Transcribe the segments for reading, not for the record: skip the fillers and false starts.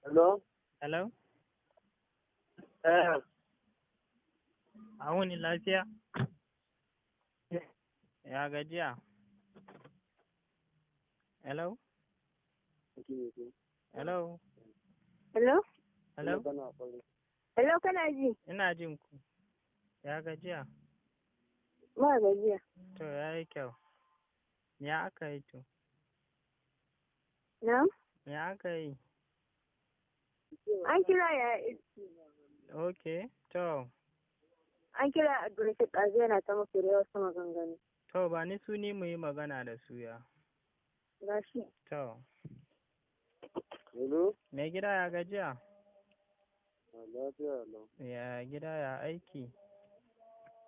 Hello? Hello? Eh. A wuni lafiya? Ya gajiya? Hello? Hello? Hello? Hello? Hello, kana ji? Ina jin ku. Ya gajiya? Ba gajiya. To ya yi kyau. Ya aka yi to? Na? Ya aka yi? An kira ya Okay, to. An kira Abdulrashid ɗazu yana ta mafi da wasu maganganu. To ba ni su ni mu yi magana da su ya. Gashi. To. Hello? Mai gida ya gajiya? Lafiya lau. Ya gida ya aiki?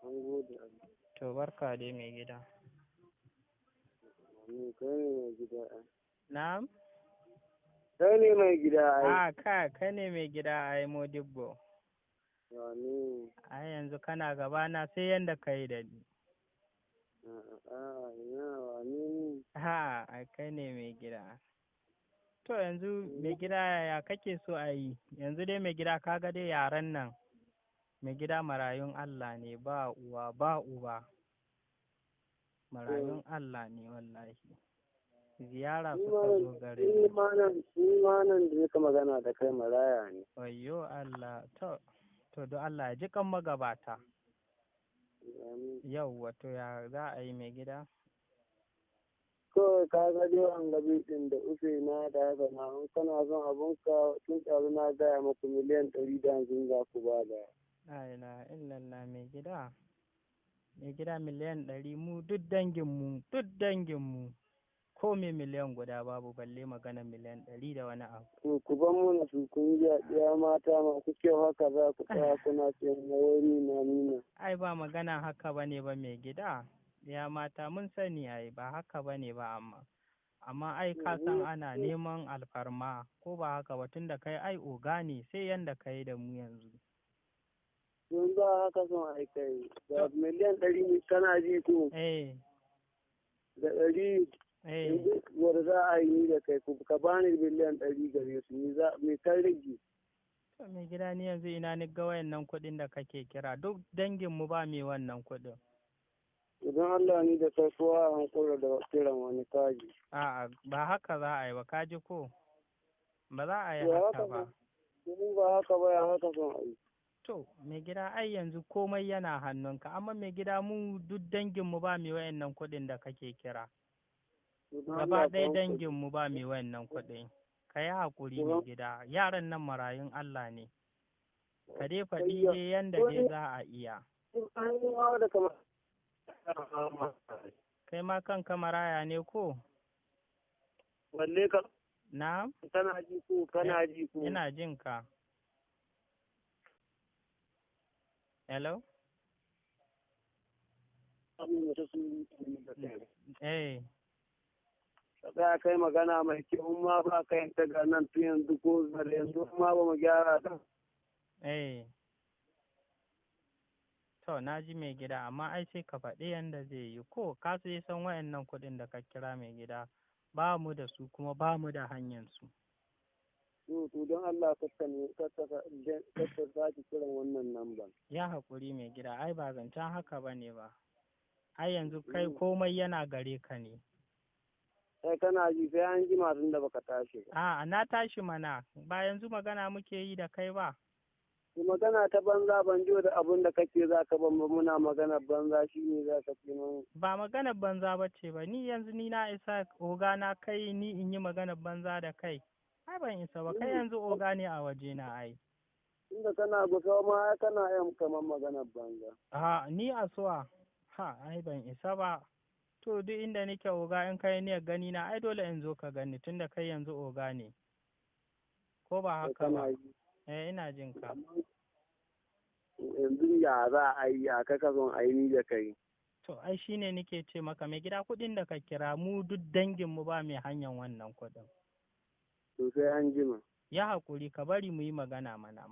An gode Allah. To barka dai mai gida. Ni kai ne mai gida ai. Na'am? Kai ne mai gida ai. A ka kai ne mai gida ai Modibbo. Wani. Ai yanzu kana gabana sai yanda ka yi da ni. A'a ina wani ni. Ha, ai kai ne mai gida. To yanzu mai gida yaya kake so a yi? Yanzu dai mai gida ka ga dai yaran nan. Mai gida marayun Allah ne ba uwa ba uba. Marayun Allah ne wallahi. Ziyara suka zo gare Ni ma nan ni ma nan da nika magana da kai maraya ne. Wayyo Allah to to don Allah ya ji kan magabata. Amin. Yauwa to ya za a yi mai gida? Kawai ka ga dai wanga ɗin da Usaina da Hassana in kana son abunka tun ɗazu na gaya muku 150,000,000 za ku ba da. La ilaha illallah mai gida. Mai gida 100,000,000 mu duk danginmu duk danginmu ko me 1,000,000 babu balle magana 100,000,000 da wani abu. To ku ban mana su kun ji ɗiya mata masu kyau haka za ku tsaya kuna ce wai ni na ni na. Ai ba magana haka bane ba mai gida. Ya mata mun sani ai ba haka bane ba amma. Amma ai ka san ana neman alfarma ko ba haka ba tunda kai ai oga ne sai yanda ka yi da mu yanzu. Don ba haka son ai kai. Da 100,000,000 ne kana ji ko? Eh. Da ɗari. Eh. Yanzu wanda za a yi ni da kai ka bani 100,000,000 gare su ni za me kai rage. To mai gida ni yanzu ina ni ga wayannan kuɗin da kake kira duk danginmu ba mai wannan kuɗin. Idan Allah ni da kai kowa hankula da kiran wani kaji. A'a ba haka za a yi ba kaji ko? Ba za a yi Ya haka haka ba. In ba haka ba ya haka son a yi. To mai gida ai yanzu komai yana hannunka amma mai gida mu duk danginmu ba mai wayannan kuɗin da kake kira. Gaba ɗaya danginmu ba mai wayannan kuɗin. Ka yi haƙuri mai gida yaran nan marayun Allah ne. Ka dai faɗi dai yanda dai za a iya. Kai ma kanka maraya ne ko? Balle ka Na'am? Kana ji ko kana ji ko? Ina jin ka. Hello? Eh. Ka tsaya kai magana mai kyau in ma ba ka yin ta ga nan tun yanzu ko da yanzu in ma ba mu gyara ta. Eh. To na ji mai gida amma ai sai ka faɗi yanda zai yi ko ka sai san wayannan kuɗin da ka kira mai gida ba mu da su kuma ba mu da hanyar su. To don Allah kakka ne kakka sake kiran wannan lambar. Ya haƙuri mai gida ai ba zancen haka ba ne ba. Ai yanzu kai komai yana gare ka ne. Sai kana ji sai an jima tun da baka tashi ba. A'a na tashi mana ba yanzu magana muke yi da kai ba. Magana ta banza ban ji da abun da kake za ka ban ba muna magana banza shine za ka ce mun. Ba magana banza ba ce ba ni yanzu ni na isa oga na kai ni in yi magana banza da kai. Ai ban isa ba kai yanzu oga ne a waje na ai. Tunda kana gusa ma ai kana yin kamar magana banza. A ni asuwa ha ai ban isa ba. To duk inda nake oga in kai niyyar gani na ai dole in zo ka gani tunda kai yanzu oga ne. Ko ba haka ba? Eh ina jin ka. Yanzu ya za a yi a kaka son a yi ni da kai. To ai shine nake ce maka mai gida kuɗin da ka kira mu duk dangin mu ba mai hanyar wannan kuɗin. To sai an jima. Ya haƙuri ka bari mu yi magana mana.